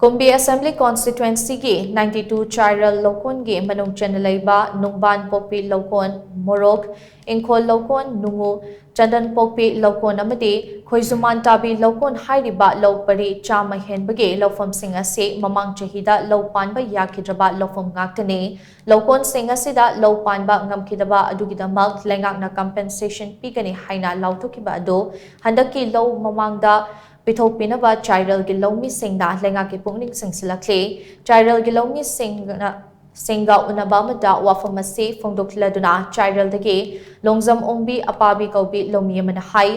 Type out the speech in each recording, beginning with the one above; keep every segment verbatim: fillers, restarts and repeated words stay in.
ꯀꯨꯝꯕꯤ Assembly Constituency ꯒꯤ ninety two ꯆꯥꯏꯔꯦꯜ ꯂꯧꯀꯣꯟꯒꯤ ꯃꯅꯨꯡ ꯆꯟꯅ ꯂꯩꯕ ꯅꯨꯡꯕꯥꯟ ꯄꯣꯛꯄꯤ ꯂꯧꯀꯣꯟ, ꯃꯣꯔꯣꯛ, ꯏꯪꯈꯣꯜ ꯂꯧꯀꯣꯟ, ꯅꯨꯡꯉꯨ, ꯆꯟꯗꯟ ꯄꯣꯛꯄꯤ ꯂꯧꯀꯣꯟ ꯑꯃꯗꯤ ꯈꯣꯏꯖꯨꯃꯥꯟ ꯇꯥꯕꯤ ꯂꯧꯀꯣꯟ ꯍꯥꯏꯔꯤꯕ ꯂꯧ ꯄꯔꯤ ꯆꯥꯝꯃ ꯍꯦꯟꯕꯒꯤ ꯂꯧꯐꯝꯁꯤꯡ ꯑꯁꯤ ꯃꯃꯥꯡ ꯆꯍꯤꯗ ꯂꯧ ꯄꯥꯟꯕ ꯌꯥꯈꯤꯗ꯭ꯔꯕ ꯂꯧꯐꯝ ꯉꯥꯛꯇꯅꯤ꯫ ꯂꯧꯀꯣꯟꯁꯤꯡ ꯑꯁꯤꯗ ꯂꯧ ꯄꯥꯟꯕ ꯉꯝꯈꯤꯗꯕ ꯑꯗꯨꯒꯤꯗꯃꯛ ꯂꯩꯉꯥꯛꯅ compensation ꯄꯤꯒꯅꯤ ꯍꯥꯏꯅ ꯂꯥꯎꯊꯣꯛꯈꯤꯕ ꯑꯗꯨ ꯍꯟꯗꯛꯀꯤ ꯂꯧ ꯃꯃꯥꯡꯗ ꯄꯤꯊꯣꯛꯄꯤꯅꯕ ꯆꯥꯏꯔꯦꯜꯒꯤ ꯂꯧꯃꯤꯁꯤꯡꯅ ꯂꯩꯉꯥꯛꯀꯤ ꯄꯨꯛꯅꯤꯡ ꯆꯤꯡꯁꯤꯜꯂꯛꯂꯤ꯫ ꯆꯥꯏꯔꯦꯜꯒꯤ ꯂꯧꯃꯤꯁꯤꯡꯅ ꯁꯤꯡꯒ ꯎꯅꯕ ꯑꯃꯗ ꯋꯥꯐꯝ ꯑꯁꯤ ꯐꯣꯡꯗꯣꯛꯂꯗꯨꯅ ꯆꯥꯏꯔꯦꯜꯗꯒꯤ ꯂꯣꯡꯖꯝ ꯑꯣꯡꯕꯤ ꯑꯄꯥꯕꯤ ꯀꯧꯕꯤ ꯂꯧꯃꯤ ꯑꯃꯅ ꯍꯥꯏ,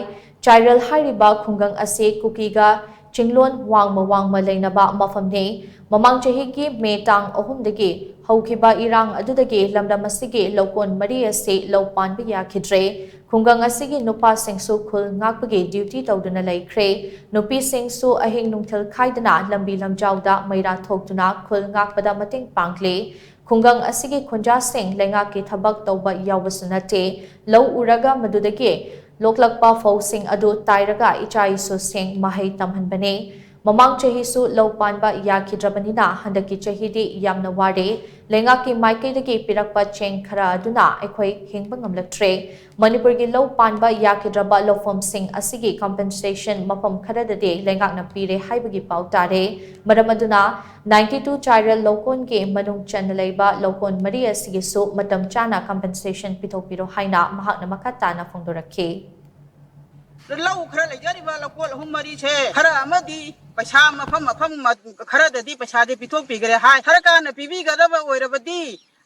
ꯆꯥꯏꯔꯦꯜ ꯍꯥꯏꯔꯤꯕ ꯈꯨꯡꯒꯪ ꯑꯁꯤ ꯀꯨꯀꯤꯒ ꯆꯤꯡꯂꯣꯟ ꯋꯥꯡꯃ ꯋꯥꯡꯃ ꯂꯩꯅꯕ ꯃꯐꯝꯅꯤ꯫ ꯃꯃꯥꯡ ꯆꯍꯤꯒꯤ ꯃꯦ ꯇꯥꯡ ꯑꯍꯨꯝꯗꯒꯤ ꯍꯧꯈꯤꯕ ꯏꯔꯥꯡ ꯑꯗꯨꯗꯒꯤ ꯂꯝꯗꯝ ꯑꯁꯤꯒꯤ ꯂꯧꯀꯣꯟ ꯃꯔꯤ ꯑꯁꯤ ꯂꯧ ꯄꯥꯟꯕ ꯌꯥꯈꯤꯗ꯭ꯔꯦ꯫ ꯈꯨꯡꯒꯪ ꯑꯁꯤꯒꯤ ꯅꯨꯄꯥꯁꯤꯡꯁꯨ ꯈꯨꯜ ꯉꯥꯛꯄꯒꯤ duty ꯇꯧꯗꯨꯅ ꯂꯩꯈ꯭ꯔꯦ꯫ ꯅꯨꯄꯤꯁꯤꯡꯁꯨ ꯑꯍꯤꯡ ꯅꯨꯡꯊꯤꯜ ꯈꯥꯏꯗꯅ ꯂꯝꯕꯤ ꯂꯝꯖꯥꯎꯗ ꯃꯩꯔꯥ ꯊꯣꯛꯇꯨꯅ ꯈꯨꯜ ꯉꯥꯛꯄꯗ ꯃꯇꯦꯡ ꯄꯥꯡꯂꯤ꯫ ꯈꯨꯡꯒꯪ ꯑꯁꯤꯒꯤ ꯈꯨꯟꯖꯥꯁꯤꯡ ꯂꯩꯉꯥꯛꯀꯤ ꯊꯕꯛ ꯇꯧꯕ ꯌꯥꯎꯕꯁꯨ ꯅꯠꯇꯦ꯫ ꯂꯧ ꯎꯔꯒ ꯃꯗꯨꯗꯒꯤ ꯂꯣꯛꯂꯛꯄ ꯐꯧꯁꯤꯡ ꯑꯗꯨ ꯇꯥꯏꯔꯒ ꯏꯆꯥ ꯏꯁꯨꯁꯤꯡ ꯃꯍꯩ ꯇꯝꯍꯟꯕꯅꯤ꯫ ꯃꯃꯥꯡ ꯆꯍꯤꯁꯨ ꯂꯧ ꯄꯥꯟꯕ ꯌꯥꯈꯤꯗ꯭ꯔꯕꯅꯤꯅ ꯍꯟꯗꯛꯀꯤ ꯆꯍꯤꯗꯤ ꯌꯥꯝꯅ ꯋꯥꯔꯦ꯫ ꯂꯩꯉꯥꯛꯀꯤ ꯃꯥꯏꯀꯩꯗꯒꯤ ꯄꯤꯔꯛꯄ ꯆꯦꯡ ꯈꯔ ꯑꯗꯨꯅ ꯑꯩꯈꯣꯏ ꯍꯤꯡꯕ ꯉꯝꯂꯛꯇ꯭ꯔꯦ꯫ ꯃꯅꯤꯄꯨꯔꯒꯤ ꯂꯧ ꯄꯥꯟꯕ ꯌꯥꯈꯤꯗ꯭ꯔꯕ ꯂꯧꯐꯝꯁꯤꯡ ꯑꯁꯤꯒꯤ compensation ꯃꯐꯝ ꯈꯔꯗꯗꯤ ꯂꯩꯉꯥꯛꯅ ꯄꯤꯔꯦ ꯍꯥꯏꯕꯒꯤ ꯄꯥꯎ ꯇꯥꯔꯦ꯫ ꯃꯔꯝ ꯑꯗꯨꯅ ninety two ꯆꯥꯏꯔꯦꯜ ꯂꯧꯀꯣꯟꯒꯤ ꯃꯅꯨꯡ ꯆꯟꯅ ꯂꯩꯕ ꯂꯧꯀꯣꯟ ꯃꯔꯤ ꯑꯁꯤꯒꯤꯁꯨ ꯃꯇꯝ ꯆꯥꯅ compensation ꯄꯤꯊꯣꯛꯄꯤꯔꯣ ꯍꯥꯏꯅ ꯃꯍꯥꯛꯅ ꯃꯈꯥ ꯇꯥꯅ ꯐꯣꯡꯗꯣꯔꯛꯈꯤ꯫ ꯂꯧ ꯈꯔ ꯂꯩꯖꯔꯤꯕ ꯂꯧꯀꯣꯜ ꯑꯍꯨꯝ ꯃꯔꯤꯁꯦ ꯈꯔ ꯑꯃꯗꯤ ꯄꯩꯁꯥ ꯃꯐꯝ ꯃꯐꯝ ꯈꯔꯗꯗꯤ ꯄꯩꯁꯥꯗꯤ ꯄꯤꯊꯣꯛꯄꯤꯈ꯭ꯔꯦ ꯍꯥꯏ꯫ ꯁꯔꯀꯥꯔꯅ ꯄꯤꯕꯤꯒꯗꯕ ꯑꯣꯏꯔꯕꯗꯤ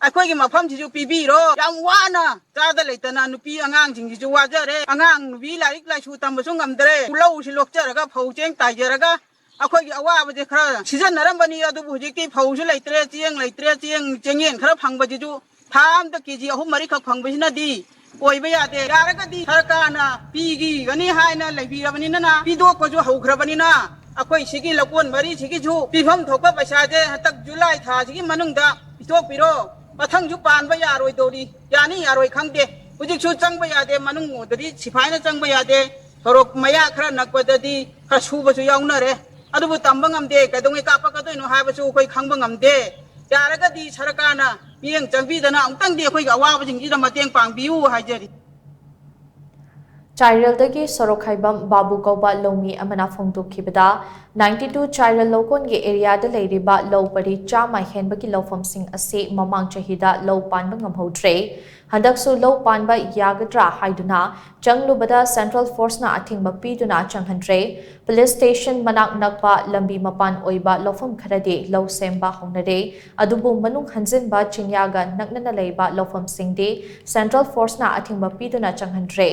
ꯑꯩꯈꯣꯏꯒꯤ ꯃꯐꯝꯁꯤꯁꯨ ꯄꯤꯕꯤꯔꯣ꯫ ꯌꯥꯝ ꯋꯥꯅ ꯆꯥꯗ ꯂꯩꯇꯅ ꯅꯨꯄꯤ ꯑꯉꯥꯡꯁꯤꯡꯁꯤꯁꯨ ꯋꯥꯖꯔꯦ꯫ ꯑꯉꯥꯡ ꯅꯨꯄꯤ ꯂꯥꯏꯔꯤꯛ ꯂꯥꯏꯁꯨ ꯇꯝꯕꯁꯨ ꯉꯝꯗ꯭ꯔꯦ꯫ ꯂꯧꯁꯤ ꯂꯣꯛꯆꯔꯒ ꯐꯧ ꯆꯦꯡ ꯇꯥꯏꯖꯔꯒ ꯑꯩꯈꯣꯏꯒꯤ ꯑꯋꯥꯕꯁꯦ ꯈꯔ ꯁꯤꯖꯤꯟꯅꯔꯝꯕꯅꯤ, ꯑꯗꯨꯕꯨ ꯍꯧꯖꯤꯛꯇꯤ ꯐꯧꯁꯨ ꯂꯩꯇ꯭ꯔꯦ, ꯆꯦꯡ ꯂꯩꯇ꯭ꯔꯦ, ꯆꯦꯡ ꯆꯦꯡꯌꯦꯟ ꯈꯔ ꯐꯪꯕꯁꯤꯁꯨ ꯊꯥ ꯑꯃꯗ ꯀꯦ ꯖꯤ ꯑꯍꯨꯝ ꯃꯔꯤꯈꯛ ꯐꯪꯕꯁꯤꯅꯗꯤ ꯑꯣꯏꯕ ꯌꯥꯗꯦ꯫ ꯌꯥꯔꯒꯗꯤ ꯁꯔꯀꯥꯔꯅ ꯄꯤꯈꯤꯒꯅꯤ ꯍꯥꯏꯅ ꯂꯩꯕꯤꯔꯕꯅꯤꯅ, ꯄꯤꯊꯣꯛꯄꯁꯨ ꯍꯧꯈ꯭ꯔꯕꯅꯤꯅ, ꯑꯩꯈꯣꯏ ꯁꯤꯒꯤ ꯂꯧꯀꯣꯟ ꯃꯔꯤꯁꯤꯒꯤꯁꯨ ꯄꯤꯐꯝ ꯊꯣꯛꯄ ꯄꯩꯁꯥꯁꯦ ꯍꯟꯗꯛ ꯖꯨꯂꯥꯏ ꯊꯥꯁꯤꯒꯤ ꯃꯅꯨꯡꯗ ꯄꯤꯊꯣꯛꯄꯤꯔꯣ꯫ ꯃꯊꯪꯁꯨ ꯄꯥꯟꯕ ꯌꯥꯔꯣꯏꯗꯧꯔꯤ꯫ ꯌꯥꯅꯤ ꯌꯥꯔꯣꯏ ꯈꯪꯗꯦ꯫ ꯍꯧꯖꯤꯛꯁꯨ ꯆꯪꯕ ꯌꯥꯗꯦ, ꯃꯅꯨꯡꯗꯗꯤ ꯁꯤꯐꯥꯏꯅ ꯆꯪꯕ ꯌꯥꯗꯦ꯫ ꯁꯣꯔꯣꯛ ꯃꯌꯥ ꯈꯔ ꯅꯛꯄꯗꯗꯤ ꯈꯔ ꯁꯨꯕꯁꯨ ꯌꯥꯎꯅꯔꯦ꯫ ꯑꯗꯨꯕꯨ ꯇꯝꯕ ꯉꯝꯗꯦ, ꯀꯩꯗꯧꯉꯩ ꯀꯥꯞꯄꯛꯀꯗꯣꯏꯅꯣ ꯍꯥꯏꯕꯁꯨ ꯑꯩꯈꯣꯏ ꯈꯪꯕ ꯉꯝꯗꯦ꯫ ꯌꯥꯔꯒꯗꯤ ꯁꯔꯀꯥꯔꯅ ꯃꯤꯠꯌꯦꯡ ꯆꯪꯕꯤꯗꯅ ꯑꯃꯨꯛꯇꯪꯗꯤ ꯑꯩꯈꯣꯏꯒꯤ ꯑꯋꯥꯕꯁꯤꯡꯁꯤꯗ ꯃꯇꯦꯡ ꯄꯥꯡꯕꯤꯌꯨ ꯍꯥꯏꯖꯔꯤ꯫ ꯆꯥꯏꯔꯦꯜꯗꯒꯤ ꯁꯣꯔꯣꯛꯈꯥꯏꯕꯝ ꯕꯥꯕꯨ ꯀꯧꯕ ꯂꯧꯃꯤ ꯑꯃꯅ ꯐꯣꯡꯗꯣꯛꯈꯤꯕꯗ, ꯅꯥꯏꯟꯇꯤ ꯇꯨ ꯆꯥꯏꯔꯦꯜ ꯂꯧꯀꯣꯟꯒꯤ ꯑꯦꯔꯤꯌꯥꯗ ꯂꯩꯔꯤꯕ ꯂꯧ ꯄꯔꯤ ꯆꯥꯝꯃ ꯍꯦꯟꯕꯒꯤ ꯂꯧꯐꯝꯁꯤꯡ ꯑꯁꯤ ꯃꯃꯥꯡ ꯆꯍꯤꯗ ꯂꯧ ꯄꯥꯟꯕ ꯉꯝꯍꯧꯗ꯭ꯔꯦ꯫ ꯍꯟꯗꯛꯁꯨ ꯂꯧ ꯄꯥꯟꯕ ꯌꯥꯒꯗ꯭ꯔꯥ ꯍꯥꯏꯗꯨꯅ ꯆꯪꯂꯨꯕꯗ ꯁꯦꯟꯇ꯭ꯔꯦꯜ ꯐꯣꯔꯁꯅ ꯑꯊꯤꯡꯕ ꯄꯤꯗꯨꯅ ꯆꯪꯍꯟꯗ꯭ꯔꯦ꯫ ꯄꯨꯂꯤꯁ ꯁ꯭ꯇꯦꯁꯟ ꯃꯅꯥꯛ ꯅꯛꯄ ꯂꯝꯕꯤ ꯃꯄꯥꯟ ꯑꯣꯏꯕ ꯂꯧꯐꯝ ꯈꯔꯗꯤ ꯂꯧ ꯁꯦꯝꯕ ꯍꯧꯅꯔꯦ꯫ ꯑꯗꯨꯕꯨ ꯃꯅꯨꯡ ꯍꯟꯖꯤꯟꯕ ꯆꯤꯡꯌꯥꯒ ꯅꯛꯅꯅ ꯂꯩꯕ ꯂꯧꯐꯝꯁꯤꯡꯗꯤ ꯁꯦꯟꯇ꯭ꯔꯦꯜ ꯐꯣꯔꯁꯅ ꯑꯊꯤꯡꯕ ꯄꯤꯗꯨꯅ ꯆꯪꯍꯟꯗ꯭ꯔꯦ꯫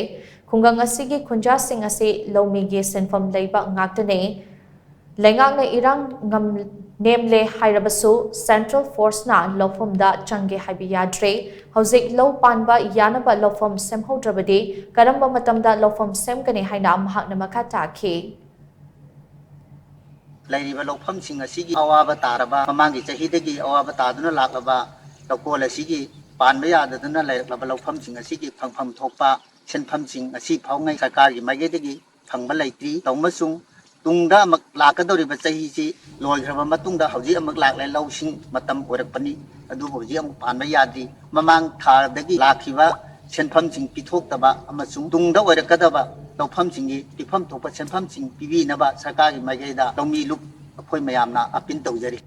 ꯈꯨꯡꯒꯪ ꯑꯁꯤꯒꯤ ꯈꯨꯟꯖꯥꯁꯤꯡ ꯑꯁꯤ ꯂꯧꯃꯤꯒꯤ ꯁꯤꯟꯐꯝ ꯂꯩꯕ ꯉꯥꯛꯇꯅꯤ꯫ ꯂꯩꯉꯥꯛꯅ ꯏꯔꯥꯡ ꯉꯝ-, ꯅꯦꯝꯂꯦ ꯍꯥꯏꯔꯕꯁꯨ ꯁꯦꯟꯇ꯭ꯔꯦꯜ ꯐꯣꯔꯁꯅ ꯂꯧꯐꯝꯗ ꯆꯪꯒꯦ ꯍꯥꯏꯕ ꯌꯥꯗ꯭ꯔꯦ꯫ ꯍꯧꯖꯤꯛ ꯂꯧ ꯄꯥꯟꯕ ꯌꯥꯅꯕ ꯂꯧꯐꯝ ꯁꯦꯝꯍꯧꯗ꯭ꯔꯕꯗꯤ ꯀꯔꯝꯕ ꯃꯇꯝꯗ ꯂꯧꯐꯝ ꯁꯦꯝꯒꯅꯤ ꯍꯥꯏꯅ ꯃꯍꯥꯛꯅ ꯃꯈꯥ ꯇꯥꯈꯤ꯫ ꯂꯩꯔꯤꯕ ꯂꯧꯐꯝꯁꯤꯡ ꯑꯁꯤꯒꯤ ꯑꯋꯥꯕ ꯇꯥꯔꯕ, ꯃꯃꯥꯡꯒꯤ ꯆꯍꯤꯗꯒꯤ ꯑꯋꯥꯕ ꯇꯥꯗꯨꯅ ꯂꯥꯛꯂꯕ ꯂꯧꯀꯣꯜ ꯑꯁꯤꯒꯤ ꯄꯥꯟꯕ ꯌꯥꯗꯗꯨꯅ ꯂꯩꯔꯛꯂꯕ ꯂꯧꯐꯝꯁꯤꯡ ꯑꯁꯤꯒꯤ ꯐꯪꯐꯝ ꯊꯣꯛꯄ ꯁꯦꯟꯐꯝꯁꯤꯡ ꯉꯁꯤ ꯐꯥꯎꯉꯩ ꯁꯔꯀꯥꯔꯒꯤ ꯃꯥꯏꯀꯩꯗꯒꯤ ꯐꯪꯕ ꯂꯩꯇ꯭ꯔꯤ꯫ ꯇꯧꯕ ꯑꯃꯁꯨꯡ ꯇꯨꯡꯗ ꯑꯃꯨꯛ ꯂꯥꯛꯀꯗꯧꯔꯤꯕ ꯆꯍꯤꯁꯤ ꯂꯣꯏꯈ꯭ꯔꯕ ꯃꯇꯨꯡꯗ ꯍꯧꯖꯤꯛ ꯑꯃꯨꯛ ꯂꯥꯛꯂꯦ, ꯂꯧꯁꯤꯡ ꯃꯇꯝ ꯑꯣꯏꯔꯛꯄꯅꯤ꯫ ꯑꯗꯨꯕꯨ ꯍꯧꯖꯤꯛ ꯑꯃꯨꯛ ꯄꯥꯟꯕ ꯌꯥꯗ꯭ꯔꯤ꯫ ꯃꯃꯥꯡ ꯊꯥꯗꯒꯤ ꯂꯥꯛꯈꯤꯕ ꯁꯦꯟꯐꯝꯁꯤꯡ ꯄꯤꯊꯣꯛꯇꯕ ꯑꯃꯁꯨꯡ ꯇꯨꯡꯗ ꯑꯣꯏꯔꯛꯀꯗꯕ ꯂꯧꯐꯝꯁꯤꯡꯒꯤ ꯄꯤꯐꯝ ꯊꯣꯛꯄ ꯁꯦꯟꯐꯝꯁꯤꯡ ꯄꯤꯕꯤꯅꯕ ꯁꯔꯀꯥꯔꯒꯤ ꯃꯥꯏꯀꯩꯗ ꯂꯧꯃꯤ ꯂꯨꯞ ꯑꯩꯈꯣꯏ ꯃꯌꯥꯝꯅ ꯑꯄꯤꯜ ꯇꯧꯖꯔꯤ꯫